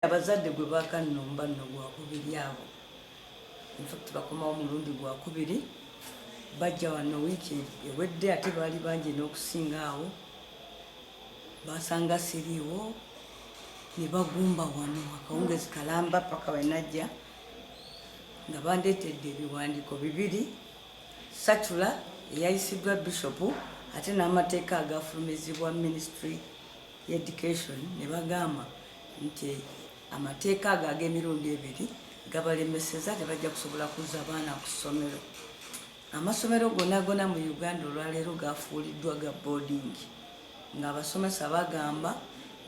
Abazadde gwe bakannomba nno gwakubiri abo, infact bakomawo mulundi gwakubiri. Bajja wano wiiki ewedde, ate baali bangi n'okusinga awo. Basanga siriiwo ne bagumba wano akawungezi kalamba paka wenajja nga bandeetedde ebiwandiiko bibiri, circular eyayisiddwa bishopu ate n'amateeka agafulumizibwa Ministry Education, ne bagamba nti amateeka ago ag'emirundi ebiri gabalemeseza, tebajja kusobola kuzza baana ku ssomero. Amasomero gonna gonna mu Uganda olwaleero gafuuliddwa ga boarding, ng'abasomesa bagamba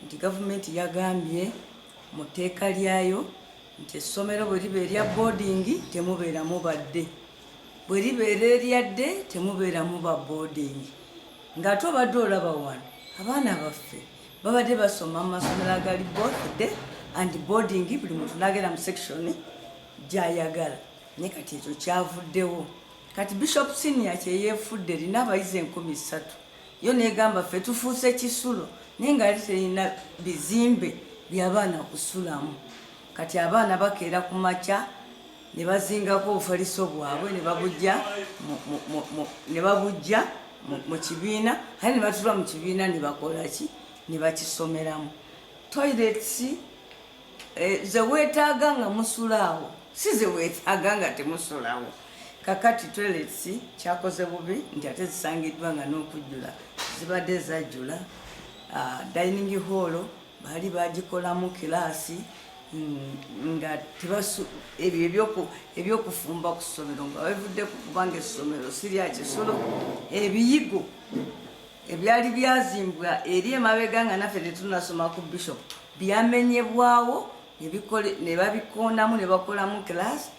nti gavumenti yagambye mu tteeka lyayo nti essomero bwe liba erya boarding temubeeramu ba day, bwe libeera erya day temubeeramu ba boarding. Ng'ate obadde olaba wano abaana baffe babadde basoma mu masomero agali both day and boarding, buli muntu n'agenda mu section gy'ayagala, naye kati ekyo kyavuddewo. Kati Bishop Senior kyeyeefudde erina abayizi 3000, yo negamba ffe tufuuse kisulo, naye nga ali terina bizimbe by'abaana kusulamu. Kati abaana bakeera ku makya ne bazingako obufaliso bwabwe ne babujja mu kibiina, ate ne batula mu kibiina ne bakola ki, ne bakisomeramu. Toilets ze weetaaga nga musulaawo si ze weetaaga nga temusulawo. Kakati toilets kyakoze bubi nti ate zisangiddwa nga n'okujjula zibadde zajjula. Dining hall baali bagikolamu kilaasi nga tebasu ebyo ebyokufumba ku ssomero nga bavuddeku, kubanga essomero si lya kisulo. Ebiyigo ebyali byazimbwa eri emabega nga naffe tetunasoma ku Bishop byamenyebwawo ne babikonamu ne bakolamu class.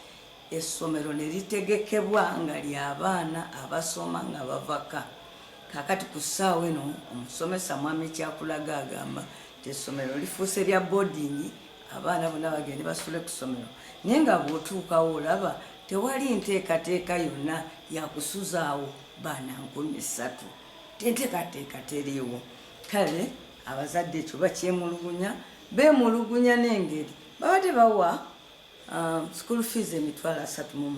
Essomero ne litegekebwa nga ly'abaana abasoma nga bavaka. Kakati ku ssaawa eno omusomesa Mwami Kyakulaga agamba nti essomero lifuuse lya boarding, abaana bonna bagende basule ku ssomero, naye nga bw'otuukawo olaba tewali nteekateeka yonna yakusuzaawo baana 3000, enteekateeka teriiwo. Kale abazadde ekyo bakyemulugunya, beemulugunya n'engeri babadde bawa school fees 380,000,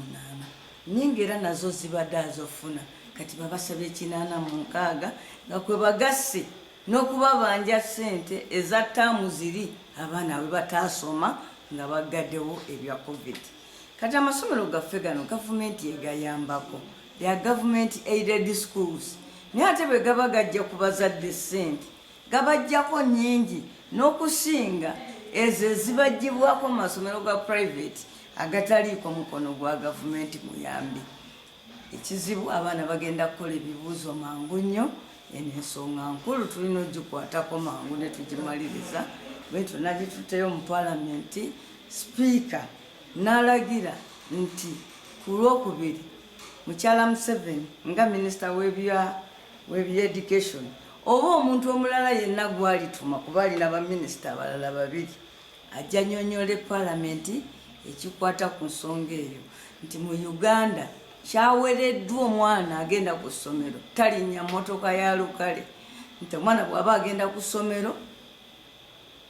naye nga era nazo zibadde azofuna, kati babasabye 86, nga kwe bagasse n'okubabanja ssente eza ttaamu ziri abaana bwe bataasoma nga baggaddewo ebya COVID. Kati amasomero gaffe gano gavumenti egayambako, lya government aided schools, naye ate bwe gaba gajja ku bazadde ssente gabajjako nnyingi n'okusinga ezo ezibagibwako mu masomero ga private agataliiko mukono gwa gavumenti muyambi. Ekizibu, abaana bagenda kukola ebibuuzo mangu nnyo. Eno ensonga nkulu, tulina ogikwatako mangu ne tugimaliriza. Bwetyo nagituteyo mu palamenti, sipiika n'alagira nti ku Lwokubiri mukyala Museveni nga minisita w'ebya education oba omuntu omulala yenna gwalituma, kuba alina baminisita abalala babiri, ajja nyonyola palamenti ekikwata ku nsonga eyo, nti mu Uganda kyawereddwa omwana agenda ku ssomero talinnya mmotoka ya lukale, nti omwana bw'aba agenda ku ssomero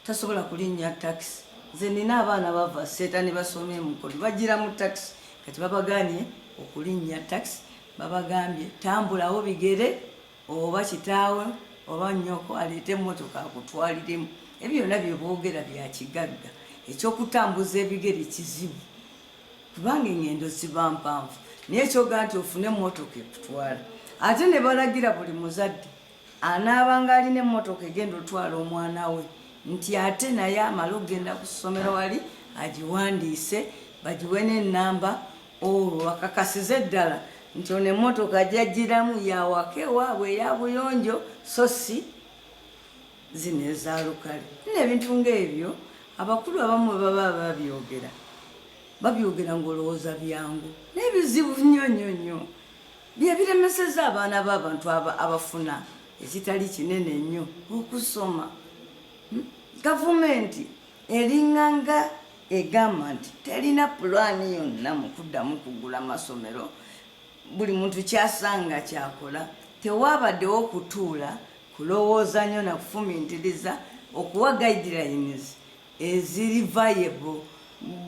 tasobola kulinnya takisi. Nze nina abaana bava Seeta ne basoma emukono, bagira mu takisi. Kati babaganye okulinnya takisi, babagambye tambulawo bigere oba kitaawe oba nnyoko aleete emmotoka akutwaliremu. Ebyo byonna byeboogera bya kigagga. Ekyokutambuza ebigere kizibu kubanga eŋŋendo ziba mpanvu, naye ekyogaa nti ofune emmotoka ekutwala, ate ne balagira buli muzadde anaabanga alina emmotoka egenda otwala omwana we nti ate naye amale okugenda ku ssomero wali agiwandiise, bagiwe n'ennamba, olwo bakakasize ddala nti ono emmotoka gyajjiramu yawaka ewaabwe eya buyonjo, so si zino ezaalukale. Nno ebintu ng'ebyo abakulu abamu bwe baba babyogera, babyogera ng'olowooza byangu, naye bizibu nnyo nnyo nnyo. Bye biremeseza abaana b'abantu abafuna ekitali kinene ennyo okusoma. Gavumenti eriŋŋanga egamba nti terina pulaani yonna mu kuddamu kugula masomero, buli muntu kyasanga kyakola. Tewabaddewo kutuula kulowooza nnyo na kufumintiriza okuwa guidelines. Eziri viable,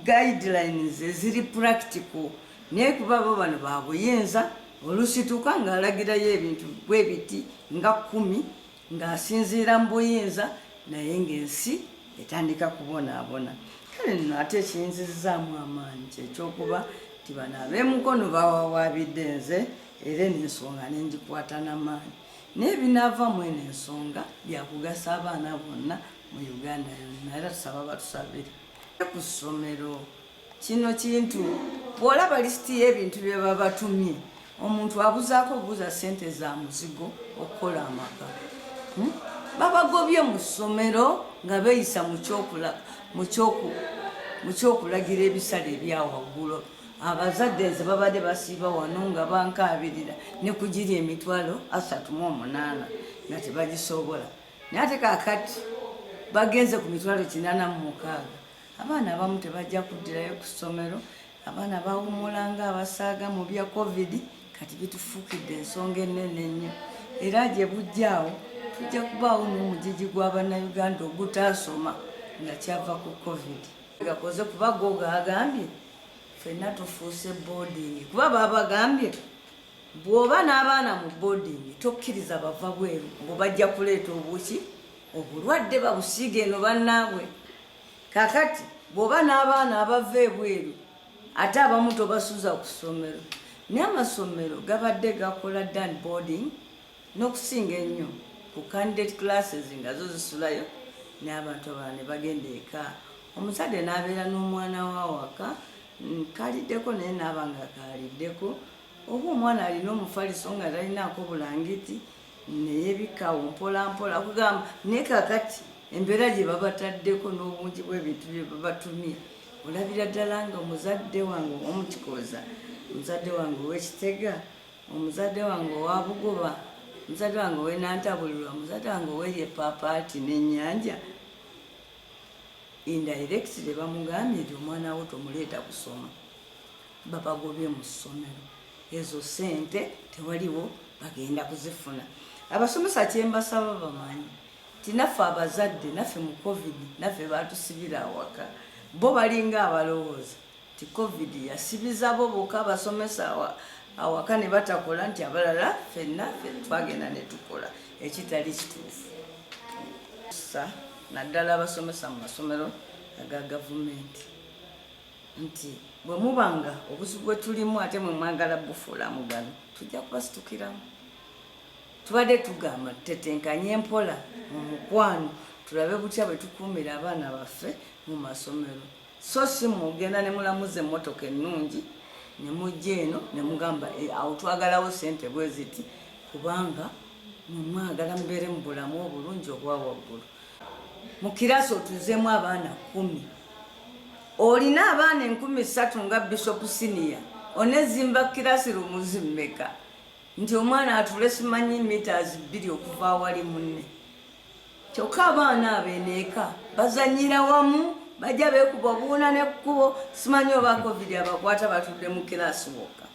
guidelines eziri practical. Naye kuba bo bano babuyinza, olusituka ng'alagirayo ebintu bwe biti nga 10 ng'asinziira mu buyinza, naye ng'ensi etandika kubonaabona. Kale nno ate ekiyinzizaamu amaanyi kyekyokuba nti bano ab'emukono bawawaabidde nze, era eno ensonga nengikwata n'amaanyi. Naye binaava mu eno ensonga byakugasa abaana bonna mu Uganda yonna, era tusaba batusabire ku ssomero. Kino kintu bw'olaba lisiti y'ebintu bye babatumye, omuntu abuzaako obuuza ssente za muzigo okukola amaka. Babagobye mu ssomero nga beeyisa mu kyokulagira ebisale ebya waggulu. Abazadde nze babadde basiiba wano nga bankaabirira ne kugiri 380,000 nga tebagisobola, naye ate kaakati bagenze ku 806,000. Abaana abamu tebajja kuddirayo ku ssomero. Abaana bawummulanga abasaaga mu bya COVID. Kati bitufuukidde ensonga ennene ennyo, era gye bujjaawo tujja kubaawo n'omugigi gw'Abannayuganda ogutaasoma nga kyava ku COVID. Gakoze kuba go gagambye ffenna tufuuse boarding, kuba babagambye bw'oba n'abaana mu boarding tokkiriza bava bweru, ngo bajja kuleeta obuki obulwadde babusiiga eno bannaabwe. Kakati bw'oba n'abaana abava ebweru, ate abamu tobasuza ku ssomero. Naye amasomero gabadde gakola dan boarding n'okusinga ennyo ku candidate classes nga zo zisulayo, n'abantu abalala ne bagenda eka, omuzadde n'abeera n'omwana wa waka kaliddeko, naye naaba nga kaliddeko, oba omwana alina omufaliso nga talinaako bulangiti neyebikawo mpola mpola kugamba. Naye kakati embeera gye babataddeko n'obungi bw'ebintu bye babatumye, olabira ddala nga omuzadde wange ow'omukikoza, omuzadde wange ow'ekitega, omuzadde wange owa Bugoba, omuzadde wange ow'enantabulirwa, omuzadde wange ow'eri epaapaati n'ennyanja, indirectly bamugambye nti omwana wo tomuleeta kusoma, babagobye mu ssomero. Ezo sente tewaliwo bagenda kuzifuna. Abasomesa kyembasaba bamanyi nti naffe abazadde, naffe mu COVID naffe batusibira awaka. Bo balinga abalowooza nti COVID yasibiza bo bokka abasomesa awaka ne batakola, nti abalala ffenna ffe twagenda ne tukola, ekitali kituufu. Sa naddala abasomesa mu masomero aga gavumenti, nti bwe mubanga obuzibu bwe tulimu ate mwe mwagala bufuula mugalo, tujja kubasitukiramu. Tubadde tugamba tutetenkanye mpola mu mukwano, tulabe butya bwe tukuumira abaana baffe mu masomero, so si mugenda ne mulamuza emmotoka ennungi ne mujja eno ne mugamba, "Eh, awo twagalawo sente bwe ziti," kubanga mwemwagala mubeere mu bulamu obulungi obwa waggulu. Mu kirasi otuzeemu abaana 10, olina abaana 3000 nga Bishop Senior, onezimba kirasi rooms mmeka nti omwana atule simanyi meters 2 okuva awali munne? Kyokka abaana abeneeka bazanyira wamu, bajja beekuba obuwuna nekkubo. Simanyi oba COVID abakwata batudde mu kirasi wokka.